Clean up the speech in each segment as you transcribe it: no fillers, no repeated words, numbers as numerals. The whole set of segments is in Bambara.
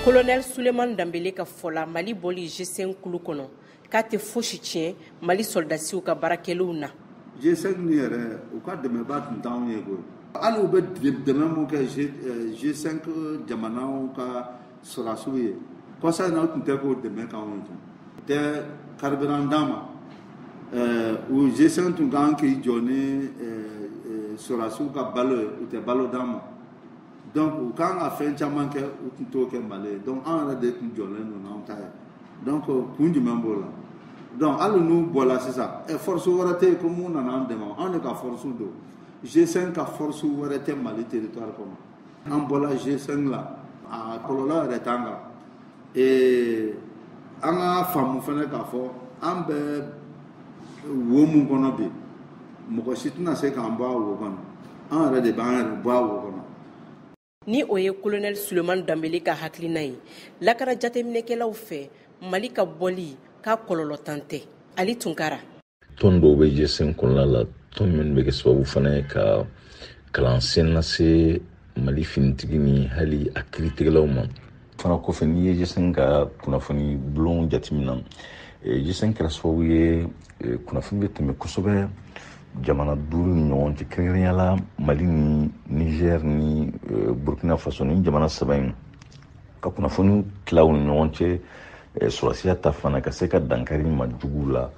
Colonel Suleman Danbele ka fɔ la, Mali bɔli G5 kulu kɔnɔ, k'a tɛ fosi tiɲɛ Mali sɔrɔdasiw ka baarakɛlenw na. G5 ni yɛrɛ, u ka dɛmɛba tun t'anw ye koyi. Hali u bɛ dɛmɛ mun kɛ G5 jamanaw ka sɔrɔdasiw ye, kɔsa in na, u tun tɛ k'o dɛmɛ k'anw ye tun. U tɛ carburant d'an ma. U G5 tun kan k'i jɔ ni sɔrɔdasiw ka balo ye, u tɛ balo d'an ma. Donc u kan ka fɛn caman kɛ, u tun t'o kɛ Mali ye. Donc an yɛrɛ de tun jɔlen don n'anw ta ye. Donc kun jumɛn b'o la? Donc hali n'u bɔla sisan, force wɛrɛ tɛ yen ko mun nana an dɛmɛ. Anw de ka force don. G5 ka force wɛrɛ tɛ Mali territoire kɔnɔ. An bɔla G5 la, a kɔlɔlɔ yɛrɛ t'an kan. An ka faamu fɛnɛ k'a fɔ an bɛ wo mun kɔnɔ bi, mɔgɔ si tɛna se k'an bɔ a wo kɔnɔ. An yɛrɛ de b'an yɛrɛ bɔ a wo kɔnɔ. Ni o ye Colonel Suleman Danbele ka hakilina ye, lakana jateminɛkɛlaw fɛ, Mali ka bɔli k'a kɔlɔlɔ tan tɛ. Ali Tunkara. Tɔn dɔw bɛ G5 kɔnɔna la, tɔn minnu bɛ kɛ sababu fana ye ka kalansen lase Mali finitigi ni hali a kiiritigɛlaw ma. Fana kɔfɛ, n'i ye G5 ka kunnafoni bulon jateminɛ, G5 kɛra sababu ye kunnafoni bɛ tɛmɛ kosɛbɛ jamana duuru ni ɲɔgɔn cɛ, kɛrɛnkɛrɛnnenya la Mali ni Niger ni Burkina Faso. Ni jamana saba in ka kunnafoni tilaw ni ɲɔgɔn cɛ, sɔrɔsiya ta fana ka se ka dankari ma juguw la.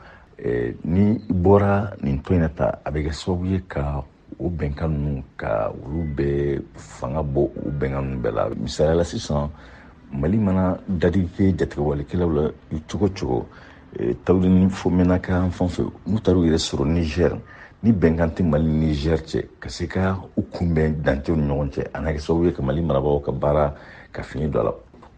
Ni i bɔra nin tɔn in na ta, a bɛ kɛ sababu ye ka o bɛnkan ninnu, ka olu bɛɛ fanga bɔ o bɛnkan ninnu bɛɛ la. Misaliya la, sisan Mali mana dadigi kɛ jatigɛwalekɛlaw la cogo cogo, Tawudeni fo Menaka fan fɛ, n'u taar'u yɛrɛ sɔrɔ Niger, ni bɛnkan tɛ Mali ni Niger cɛ ka se ka u kunbɛn dancɛw ni ɲɔgɔn cɛ, a na kɛ sababu ye ka Mali marabagaw ka baara ka fiɲɛ don a la.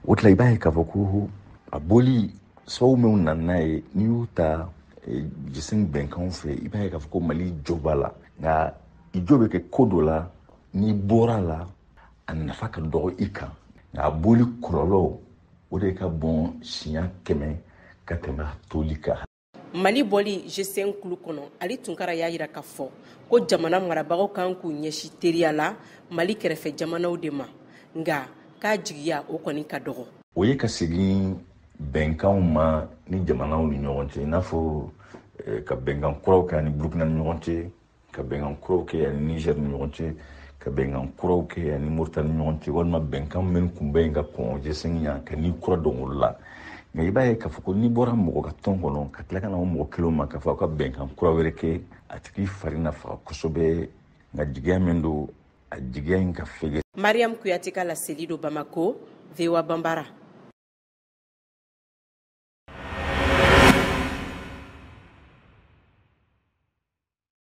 O tila, i b'a ye k'a fɔ ko a bɔli sababu minnu nana n'a ye, n'i y'u ta G5 bɛnkanw fɛ, i b'a ye k'a fɔ ko Mali jo b'a la. Nka i jo bɛ kɛ ko dɔ la, n'i bɔra la, a nafa ka dɔgɔ i kan, nka a bɔli kɔlɔlɔ, o de ka bon siɲɛ 100 ka tɛmɛ a toli kan. Mali bɔli G5 kulu kɔnɔ, Ali Tunkara y'a yira k'a fɔ ko jamana marabagaw kan k'u ɲɛsin teriya la Mali kɛrɛfɛ jamanaw de ma, nka k'a jigiya o kɔni ka dɔgɔ. O ye ka segin bɛnkanw ma ni jamanaw ni ɲɔgɔn cɛ, i n'a fɔ ka bɛnkan kuraw kɛ ani Burukina ni ɲɔgɔn cɛ, ka bɛnkan kuraw kɛ ani Niger ni ɲɔgɔn cɛ, ka bɛnkan kuraw kɛ ani Mauritanie ni ɲɔgɔn cɛ, walima bɛnkan minnu kun bɛ yen ka kɔn G5 ɲɛ, ka ni kura don olu la. Nka i b'a ye k'a fɔ ko n'i bɔra mɔgɔ ka tɔn kɔnɔ ka tila ka na o mɔgɔ kelen ma k'a fɔ aw ka bɛnkan kura wɛrɛ kɛ, a tigi fari na faga kosɛbɛ. Nka jigiya min don, a jigiya in ka fɛgɛ. Mariam Kuyate ka laseli don Bamako, VOA Bambara.